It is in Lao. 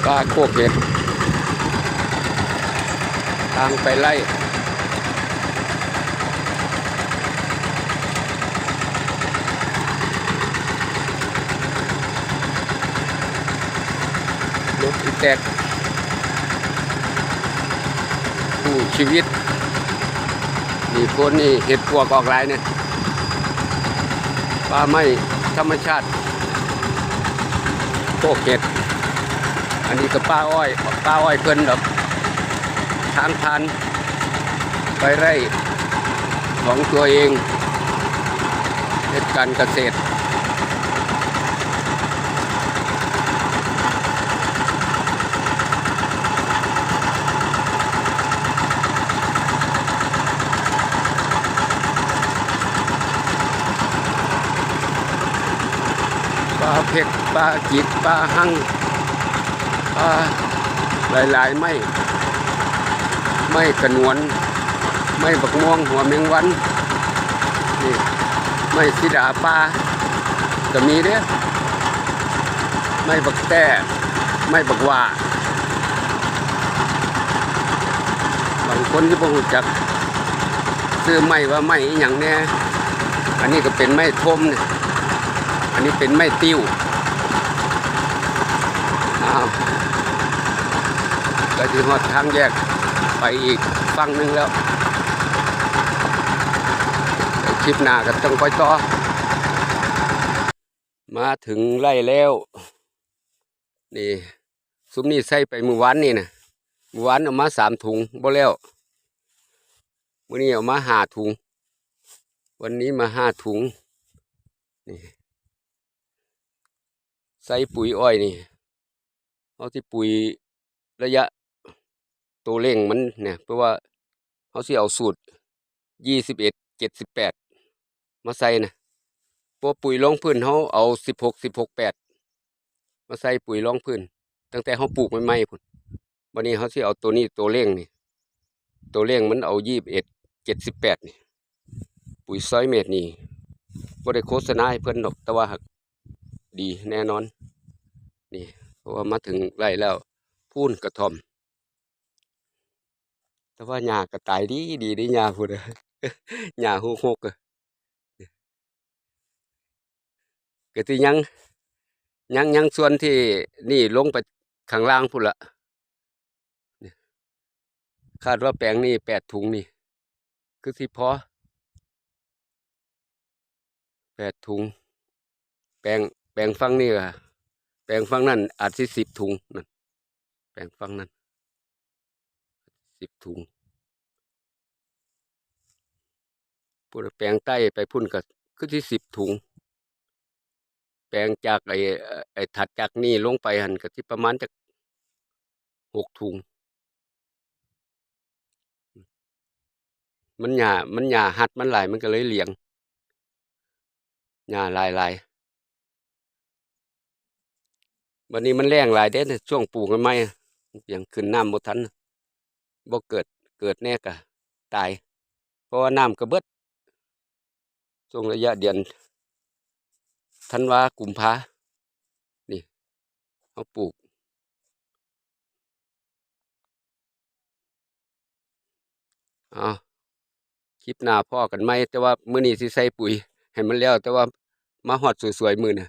ປ່າໂຄກເຫັດ ທາງໄປໄລ່ ລົດອີແຕັກ ສູ້ຊີວິດ ນີ້ ໂພນນີ້ເຫັດປວກອອກຫຼາຍນີ້ ປ່າໄມ້ທຳມະຊາດ ໂຄກເຫັດ ອັນນີ້ກໍປ່າອ້ອຍ ປ່າອ້ອຍເພິ່ນດອກ ທາງຜ່ານ ໄປໄຮ່ຂອງຕົວເອງ ເຮັດການກະເສດ. ປາເພັກ ປາຈິກ ປາຮັງ ປາຫຼາຍໆ ໄມ້ ໄມ້ກະໜວນ ໄມ້ບັກມ່ວງຫົວແມງວັນ ນີ້ ໄມ້ສີດາປ່າກໍມີເດ້ ໄມ້ບັກແຕ້ ໄມ້ບັກຫວ້າ ບາງຄົນທີ່ບໍ່ຮູ້ຈັກ ຊື່ໄມ້ວ່າໄມ້ອີ່ຫຍັງແດ່. ອັນນີ້ກໍເປັນໄມ້ທົມນີ້ ອັນນີ້ເປັນໄມ້ຕິ້ວ. ອ້າວ ໃກ້ຊິຮອດທາງແຍກໄປອີກຝັ່ງໜຶ່ງແລ້ວ ຄລິບໜ້າກໍຕ້ອງໄປຕໍ່. ມາເຖິງໄຮ່ແລ້ວ ນີ້ ຊຸມນີ້ໃສ່ໄປມື້ວານນີ້ນະ ມື້ວານເອົາມາສາມຖົງບໍ່ແລ້ວ ມື້ນີ້ເອົາມາຫ້າຖົງ ວັນນີ້ມາຫ້າຖົງ ນີ້ ໃສ່ປຸຍອ້ອຍນີ້ ເຮົາຊິປຸຍໄລຍະໂຕເລັ່ງມັນນະ ເພາະວ່າເຮົາຊິເອົາສູດ ຊາວເອັດ ເຈັດສິບແປດ ມາໃສ່ນະ ເພາະປຸຍລອງພື້ນເຮົາເອົາສິບຫົກ ສິບຫົກ ແປດ ມາໃສ່ປຸຍລອງພື້ນ ຕັ້ງແຕ່ເຮົາປູກໃໝ່ໆພຸ້ນ. ບັດນີ້ເຮົາຊິເອົາໂຕນີ້ ໂຕເລັ່ງນີ້ ໂຕເລັ່ງມັນເອົາຊາວເອັດ ເຈັດສິບແປດນີ້ ປຸຍຊອຍເມັດນີ້ ບໍ່ໄດ້ໂຄສະນາໃຫ້ເພິ່ນດອກ ແຕ່ວ່າຫາກດີແນ່ນອນ ນີ້ ເພາະວ່າມາເຖິງໄຮ່ແລ້ວ ພູນກະທ່ອມ ແຕ່ວ່າຫຍ້າກໍຕາຍດີໆ ເດ້ ຫຍ້າພຸ້ນ ຫຍ້າຮົກໆ ກໍຊິຍັງ ຍັງ ຍັງສ່ວນທີ່ນີ້ລົງໄປຂ້າງລ່າງພຸ້ນລະ ຄາດວ່າແປງນີ້ແປດຖົງນີ້ ຄືຊິພໍ ແປດຖົງ ແປງ ແປງຝັ່ງນີ້ກໍ ແປງຝັ່ງນັ້ນອາດຊິສິບຖົງນັ້ນ ແປງຝັ່ງນັ້ນສິບຖົງ ພຸ້ນແປງໃຕ້ໄປພຸ້ນກໍຄືຊິສິບຖົງ ແປງຈາກໄອ້ ໄອ້ຖັດຈາກນີ້ລົງໄປຫັ້ນກໍຊິປະມານຈັກຫົກຖົງ ມັນຫຍ້າ ມັນຫຍ້າຮັດມັນຫຼາຍ ມັນກໍເລີຍຫຼຽງ ຫຍ້າຫຼາຍໆ. ບັດນີ້ມັນແລ້ງຫຼາຍເດ້ ຊ່ວງປູກໃໝ່ໆ ຍັງຂຶ້ນນ້ຳບໍ່ທັນ ບໍ່ເກີດ ເກີດແດ່ກໍຕາຍ ເພາະວ່ານ້ຳກໍເບິດ ຊ່ວງໄລຍະເດືອນທັນວາ ກຸມພາ ນີ້ ເຮົາປູກ ເອົາ ຄລິບໜ້າພໍ້ກັນໃໝ່ ແຕ່ວ່າມື້ນີ້ຊິໃສ່ປຸຍໃຫ້ມັນແລ້ວ ແຕ່ວ່າມາຮອດສວຍໆມື້ນະ